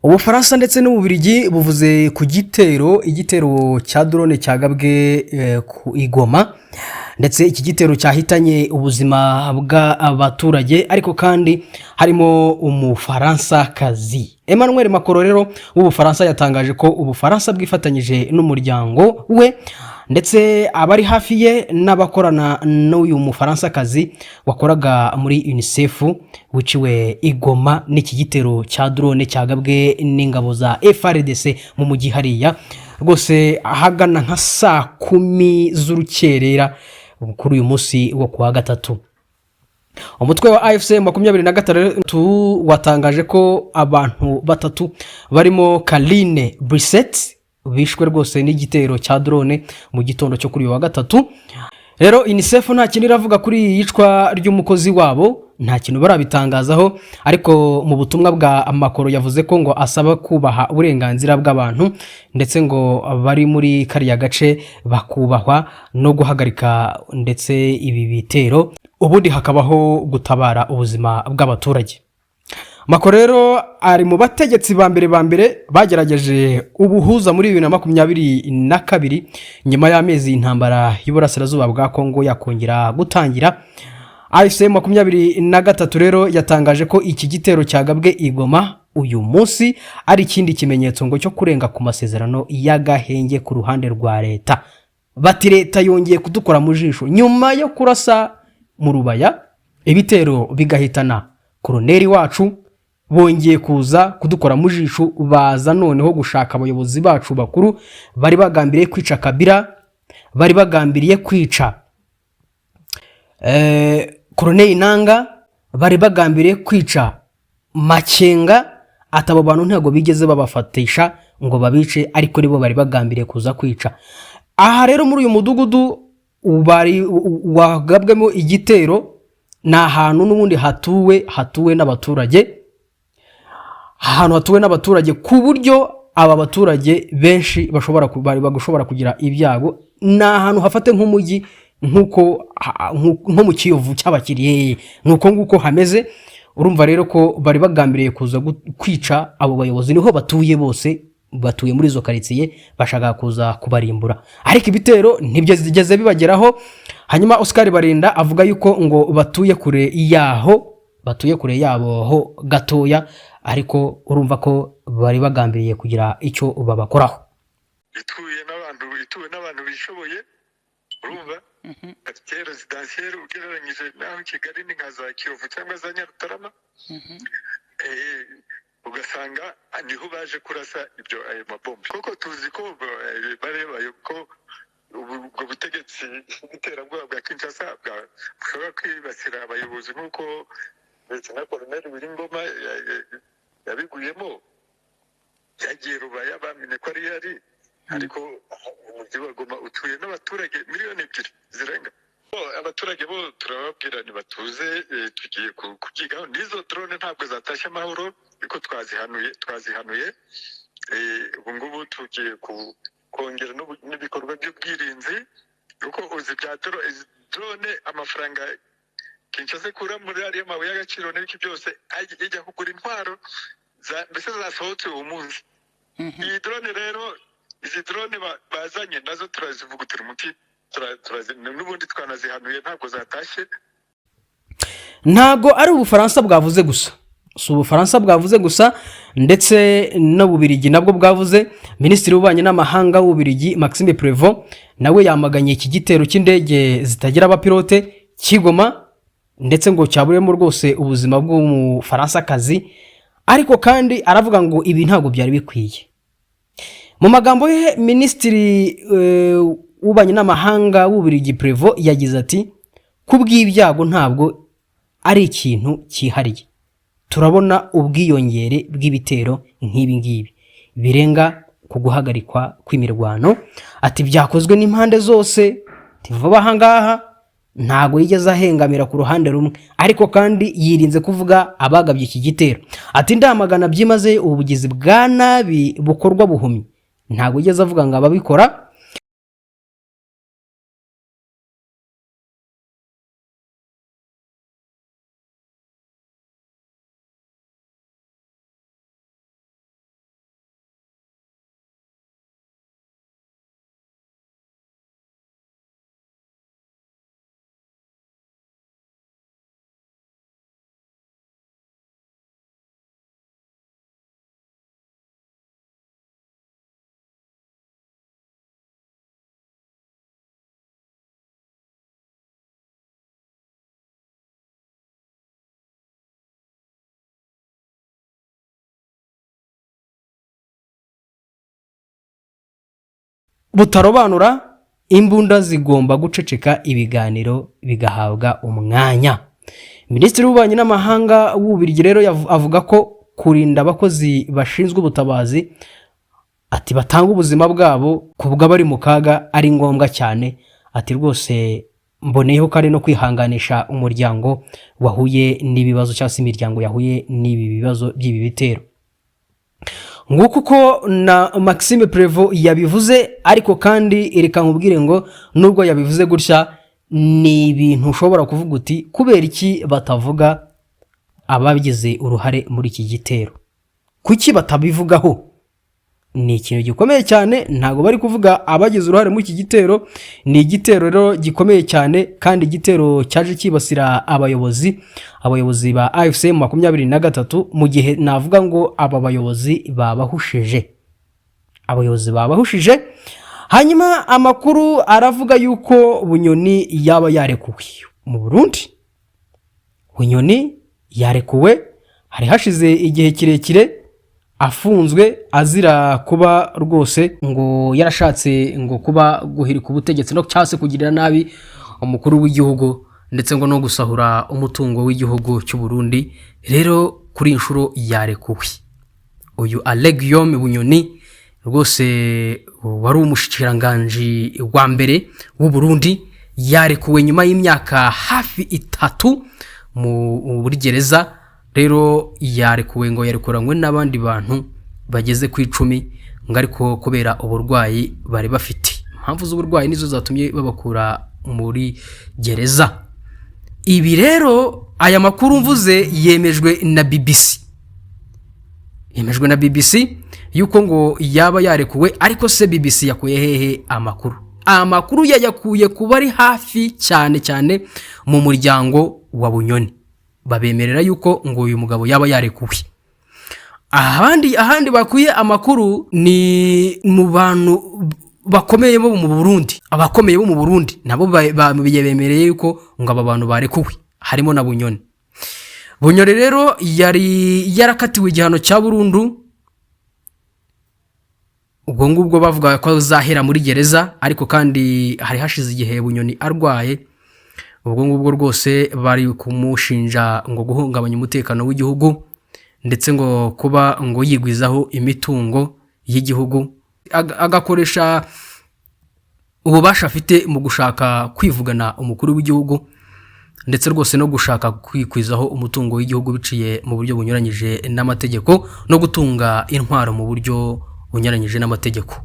Ubufaransa ndetse n'Ububiligi buvuze ku gitero, igitero cya drone cyagabwe ku i Goma, ndetse iki gitero cyahitanye ubuzima bw'abaturage, ariko kandi harimo Umufaransakazi. Emmanuel Macron rero w'Ubufaransa yatangaje ko Ubufaransa bwifatanyije n'umuryango we, ndetse abari hafi ye n'abakorana n'uyu Mufaransakazi wakoraga muri UNICEF wiciwe i Goma n'iki gitero cya drone cyagabwe n'ingabo za FARDC mu mujyi hariya rwose, ahagana nka saa 10 z'urukerera kuri uyu munsi wo kuwa gatatu. Umutwe wa AFC 23 watangaje ko abantu batatu barimo Karine Buisset bishwe rwose n'igitero cya drone mu gitondo cyo kuri uyu wa gatatu. Rero UNICEF nta kintu iravuga kuri iyi yicwa ry'umukozi wabo, nta kintu barabitangazaho, ariko mu butumwa bwa Macron yavuze ko ngo asaba kubaha uburenganzira bw'abantu, ndetse ngo bari muri kariya gace bakubahwa, no guhagarika ndetse ibi bitero, ubundi hakabaho gutabara ubuzima bw'abaturage. Macron rero ari mu bategetsi ba mbere ba mbere bagerageje ubuhuza muri 2022, nyuma y'amezi intambara y'uburasirazuba bwa Kongo yakongera gutangira. AFC 23 rero yatangaje ko iki gitero cyagabwe i Goma uyu munsi ari ikindi kimenyetso ngo cyo kurenga ku masezerano y'agahenge ku ruhande rwa leta. Bati leta yongeye kudukora mu jisho nyuma yo kurasa mu Rubaya, ibitero bigahitana koroneri wacu, bongeye kuza kudukora mu jisho, baza noneho gushaka abayobozi bacu bakuru bari bagambiriye kwica Kabila, bari bagambiriye kwica koroneri Nanga, bari bagambiriye kwica Makenga. Ati abo bantu ntabwo bigeze babafatisha ngo babice, ariko nibo bari bagambiriye kuza kwica. Aha rero muri uyu mudugudu bari wagabwemo igitero, ni ahantu n'ubundi hatuwe n'abaturage, ahantu hatuwe n'abaturage ku buryo aba baturage benshi bashobora bari bashobora kugira ibyago. Ni ahantu hafate nk'umujyi, nk'uko nko mu Kiyovu cy'abakiriye, ni uko nguko hameze. Urumva rero ko bari bagambiriye kuza kwica abo bayobozi, niho batuye bose, batuye muri izo karitsiye, bashaka kuza kubarimbura, ariko ibitero ntibyigeze bibageraho. Hanyuma Oscar Barinda avuga yuko ngo batuye kure yaho, batuye kure yabo ho gatoya, ariko urumva ko bari bagambiriye kugira icyo babakoraho. Ituwe n'abantu bishoboye, urumva, quartier résidentiel ugereranyije n'aho Kigali ni nka za Kiyovu cyangwa za Nyarutarama. Ugasanga niho baje kurasa ibyo ayo mabombe, kuko tuzi ko bareba ko ubwo butegetsi bw'iterabwoba bwa Kinshasa bushobora kwibasira abayobozi nk'uko ndetse na Colonel Willy Ngoma yabiguyemo, yagiye Rubaya bamenye ko ari yari. Ariko umujyi wa Goma utuye n'abaturage miliyoni 2 zirenga. Bo, abaturage bo turababwira ntibatuze, tugiye kubyigaho. N'izo drone ntabwo zatashye amahoro, ariko twazihanuye. Ubu ngubu tugiye kongera n'ibikorwa by'ubwirinzi, kuko uzi bya izi drone, amafaranga Kinshasa ikura muri ariya mabuye y'agaciro n'ibiki byose ijya kugura intwaro mbese zasohotse uwo munsi. Iyi drone rero, izi drone bazanye nazo turazivugutira umuti, n'ubundi twanazihanuye, ntabwo zatashye. Ntabwo ari Ubufaransa bwavuze gusa, si Ubufaransa bwavuze gusa, ndetse n'Ububirigi nabwo bwavuze. Minisitiri w'ububanyi n'amahanga w'Ububirigi Maxime Prevot nawe yamaganye iki gitero cy'indege zitagira abapilote cy'i Goma, ndetse ngo cyaburiyemo rwose ubuzima bw'Umufaransakazi, ariko kandi aravuga ngo ibi ntabwo byari bikwiye. Mu magambo ye, minisitiri w'ububanyi n'amahanga w'Ububirigi Prevot yagize ati: "Ku bw'ibyago ntabwo ari ikintu cyihariye, turabona ubwiyongere bw'ibitero nk'ibi ngibi birenga ku guhagarikwa kw'imirwano." Ati byakozwe n'impande zose. Ati vuba aha ngaha ntabwo yigeze ahengamira ku ruhande rumwe, ariko kandi yirinze kuvuga abagabye iki gitero. Ati ndamagana byimazeyo ubugizi bwa nabi bukorwa buhumyi. Ntabwo yigeze avuga ngo ababikora. Butarobanura, imbunda zigomba guceceka, ibiganiro bigahabwa umwanya. Minisitiri w'Ububanyi n'Amahanga w'Ububiligi rero avuga ko kurinda abakozi bashinzwe ubutabazi, ati batanga ubuzima bwabo ku bw'abari mu kaga, ari ngombwa cyane. Ati rwose mboneyeho kandi no kwihanganisha umuryango wahuye n'ibibazo, cyangwa se imiryango yahuye n'ibi bibazo by'ibi bitero. Nguko uko na Maxime Prevo yabivuze. Ariko kandi reka nkubwire ngo nubwo yabivuze gutya, ni ibintu ushobora kuvuga uti: "Kubera iki batavuga abagize uruhare muri iki gitero? Kuki batabivugaho?" Ni ikintu gikomeye cyane, ntabwo bari kuvuga abagize uruhare muri iki gitero. Ni igitero rero gikomeye cyane, kandi igitero cyaje cyibasira abayobozi ba AFC 23, mu gihe navuga ngo aba bayobozi babahushije, abayobozi babahushije. Hanyuma amakuru aravuga yuko Bunyoni yaba yarekuwe mu Burundi. Bunyoni yarekuwe, hari hashize igihe kirekire afunzwe azira kuba rwose ngo yarashatse ngo kuba guhirika ubutegetsi no cyangwa se kugirira nabi umukuru w'igihugu, ndetse ngo no gusahura umutungo w'igihugu cy'u Burundi. Rero kuri iyi nshuro yarekuwe. Uyu Alain Guillaume Bunyoni rwose wari umushikiranganji wa mbere w'u Burundi yarekuwe nyuma y'imyaka hafi 3 muri gereza. Rero yarekuwe, ngo yarekuranywe n'abandi bantu bageze ku 10, ngo ariko kubera uburwayi bari bafite, impamvu z'uburwayi nizo zatumye babakura muri gereza. Ibi rero, aya makuru mvuze yemejwe na BBC, yemejwe na BBC yuko ngo yaba yarekuwe. Ariko se BBC yakuye hehe amakuru? Amakuru yayakuye kuba ari hafi cyane cyane mu muryango wa Bunyoni, babemerera yuko ngo uyu mugabo yaba yarekuwe. Ahandi bakuye amakuru ni mu bantu bakomeye bo mu Burundi. Abakomeye bo mu Burundi nabo bemereye yuko ngo aba bantu barekuwe, harimo na Bunyoni. Bunyoni rero yari yarakatiwe igihano cya burundu, ubwo ngubwo bavuga ko azahera muri gereza. Ariko kandi hari hashize igihe Bunyoni arwaye. Ubwo ngubwo rwose bari kumushinja ngo guhungabanya umutekano w'igihugu, ndetse ngo kuba ngo yigwizaho imitungo y'igihugu, agakoresha ububasha afite mu gushaka kwivugana umukuru w'igihugu, ndetse rwose no gushaka kwikwizaho umutungo w'igihugu biciye mu buryo bunyuranyije n'amategeko, no gutunga intwaro mu buryo bunyuranyije n'amategeko,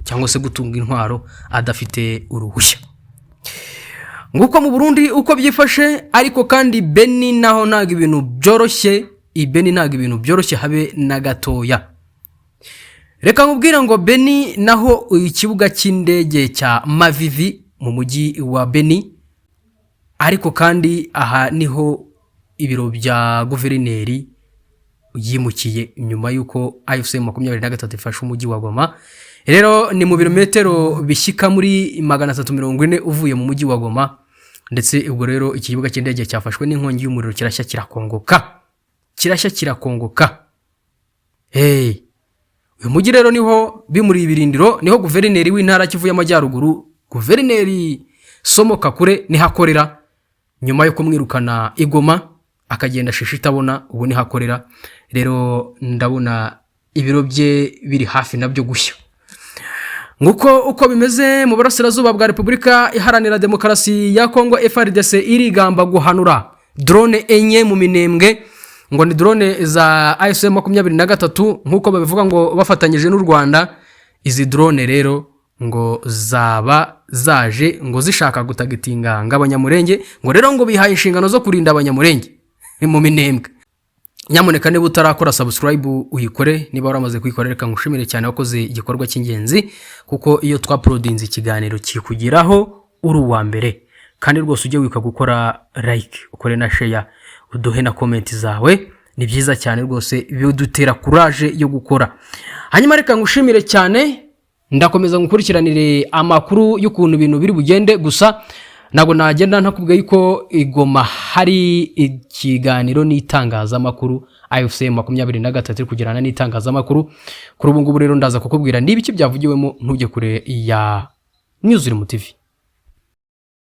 cyangwa se gutunga intwaro adafite uruhushya. Nguko mu Burundi uko byifashe. Ariko kandi Beni naho ntabwo ibintu byoroshye. I Beni ntabwo ibintu byoroshye habe na gatoya. Reka nkubwire ngo Beni naho ikibuga cy'indege cya Mavivi mu mujyi wa Beni, ariko kandi aha niho ibiro bya guverineri yimukiye nyuma y'uko AFC 23 ifashe umujyi wa Goma. Rero ni mu birometero bishyika muri 340 uvuye mu mujyi wa Goma. Ndetse ubwo rero iki kibuga cy'indege cyafashwe n'inkongi y'umuriro, kirashya kirakongoka, kirashya kirakongoka. Hey. Uyu mujyi rero niho bimuriye ibirindiro, niho guverineri w'intara Kivu y'Amajyaruguru, Guverineri Somo Kakure, niho akorera nyuma yo kumwirukana i Goma akagenda shisha itabona. Ubu niho akorera. Rero ndabona ibiro bye biri hafi nabyo gushya. Nguko uko bimeze mu burasirazuba bwa Repubulika Iharanira Demokarasi ya Kongo. FARDC irigamba guhanura drone enye mu Minembwe, ngo ni drone za AFC 23, nk'uko babivuga ngo bafatanyije n'u Rwanda. Izi drone rero ngo zaba zaje ngo zishaka gutargetinga ngo Abanyamurenge, ngo rero ngo bihaye inshingano zo kurinda Abanyamurenge mu Minembwe. Nyamuneka niba utarakora subscribe uyikore. Niba waramaze kuyikora, reka ngushimire cyane, wakoze igikorwa cy'ingenzi, kuko iyo twauploadinze ikiganiro kikugeraho uri uwa mbere. Kandi rwose ujye wibuka gukora like, ukore na share, uduhe na comment zawe. Ni byiza cyane rwose, bidutera courage yo gukora. Hanyuma reka ngushimire cyane, ndakomeza ngukurikiranire amakuru y'ukuntu ibintu biri bugende. Gusa Ntabwo nagenda ntakubwiye yuko i Goma hari ikiganiro n'itangazamakuru, AFC 23 iri kugirana n'itangazamakuru kuri ubu ngubu. Rero ndaza kukubwira niba iki byavugiwemo. Ntujye kure ya News Room TV.